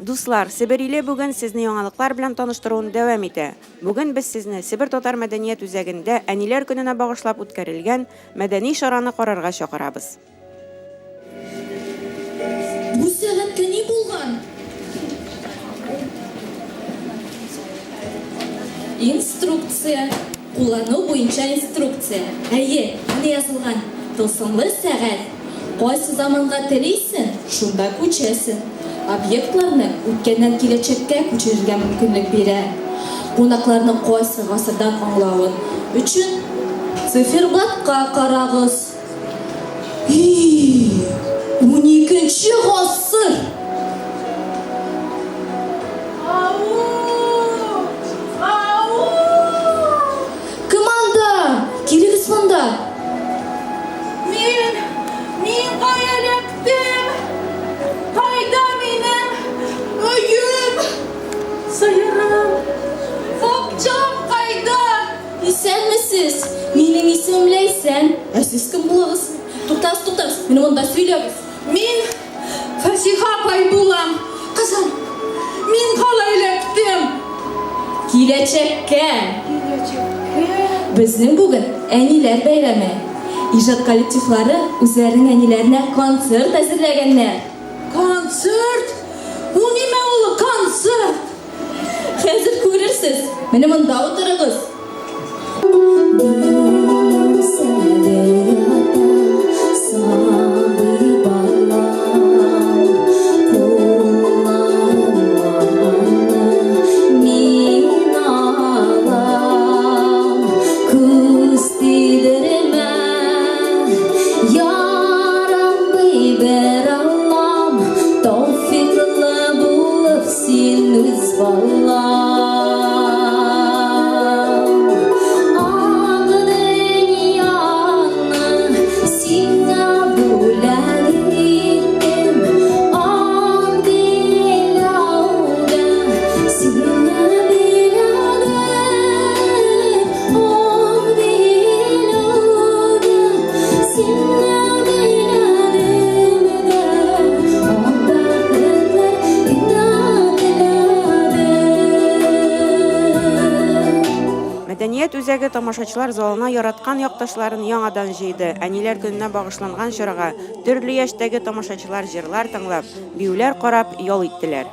Дуслар, Себер иле бүген сезне яңалыклар белән таныштыруын дәвам итә. Бүген без сезне Себер татар мәдәният үзәгендә Әниләр көненә багышлап үткәрелгән мәдәни чараны карарга чакырабыз. Бу сәгатькә ни булган? Инструкция. Куллану буенча инструкция. Әйе, менә язылган, Тылсымлы сәгать. Кайсы заманга телисең, шунда күчәсең. Объектларны үткәннән киләчәккә күчерергә мөмкинлек бирә. Кунакларның кайсы гасырдан аңлавын өчен циферблатка карагыз. Һи, уникенче гасыр! Ау! Ау! Кем анда? Килегез монда! Мин, мин кая эләктем? Кайда минем өем? Сыерым, бакчам кайда? Исәнмесез! Минем исемем Ләйсән. Ә сез кем булыгыз? Туктагыз, туктагыз, менә монда сөйләгез. Мин Фәсиха апай булам. Кызым, мин кала эләктем. Киләчәккә! Киләчәккә. Безнең бүген әниләр бәйрәме. Иҗат коллективлары үзләренең әниләренә концерт әзерләгәннәр. Концерт? Ул нимә ул, концерт? Хәзер күрерсез. Менә монда утырыгыз. Син үз балам, Ак дөньяны сиңа бүләк иттем, Ак биләүдә сиңа биләдем, Ак биләүдә сиңа биләдем дә, Ак бәхетләр Мәдәният үзәге тамашачылар залына яраткан якташларын яңадан җыйды. Әниләр көненә багышланган чарага төрле яшьтәге тамашачылар җырлар тыңлап, биюләр карап ял иттеләр.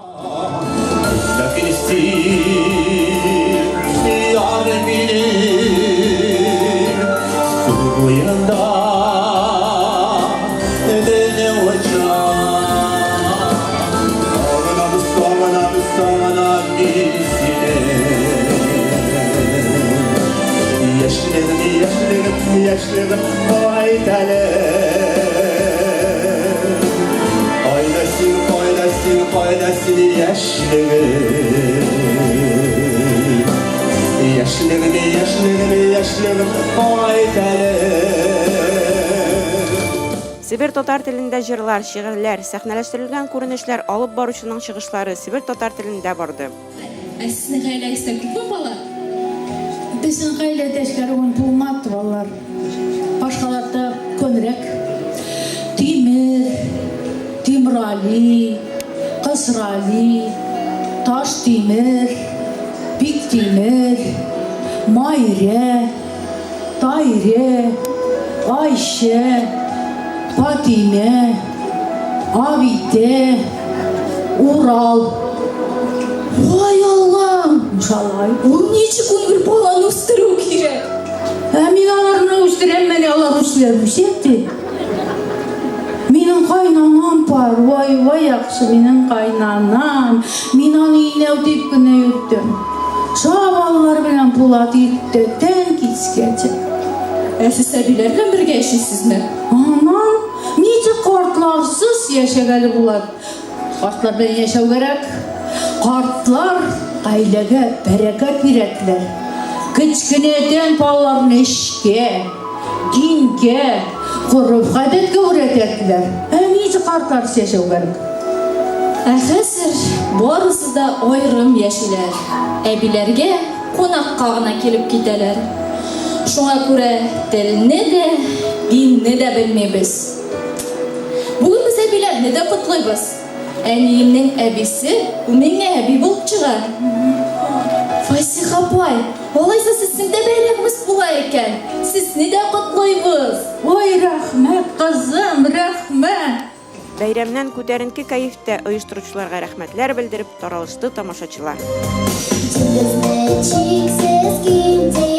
Себер татар телендә җырлар, шигырьләр, сәхнәләштерелгән күренешләр, алып баручының чыгышлары себер татар телендә барды. Ә сезнең гаиләгездә күпме бала? Безнең гаиләдә эшләр булмады, балалар. Башкаларда көнрәк. Тимер, Тимрали, Кызрали, Таштимер, Биктимер, Майрә, Тайре, Айшә, Фатимә, Абидә, Урал. Вай Аллам! Шалай. Ул ничек 11 баланы үстерү кирәк? Ә мин аларны үстерәм, менә алар үсәләр, үсә ди. Минем кайнанам бар, вай, вай яхшы минем кайнанам. Мин аны инәү дип кенә йөрттем. Шабаллар белән Булат иртәдән кичкәчә. Ә сез әбиләр белән бергә яшисезме? Аннан ничек картларсыз яшәгәле Булат? Картлар белән яшәү кирәк. Картлар гаиләгә бәрәкәт бирәделәр. Кечкенәдән балаларны эшкә, дингә, гореф-гадәткә өйрәтәделәр. Ә ничек картларсыз яшәү кирәк? Ә хәзер барысы да аерым яшиләр. Әбиләргә кунакка гына килеп китәләр. Шуңа күрә телне дә, динне дә белмибез. Бүген без әбиләрне дә котлыйбыз. Әниемнең әбисе, ул миңа әби булып чыга. Фасиха апай, алайса сезнең дә бәйрәмегез була икән. Сезне дә котлыйбыз. Ой, рәхмәт, кызым, рәхмәт. Бәйрәмнән күтәренке кәефтә оештыручыларга рәхмәтләр белдереп таралышты тамашачылар. Диңгезне чиксез киң.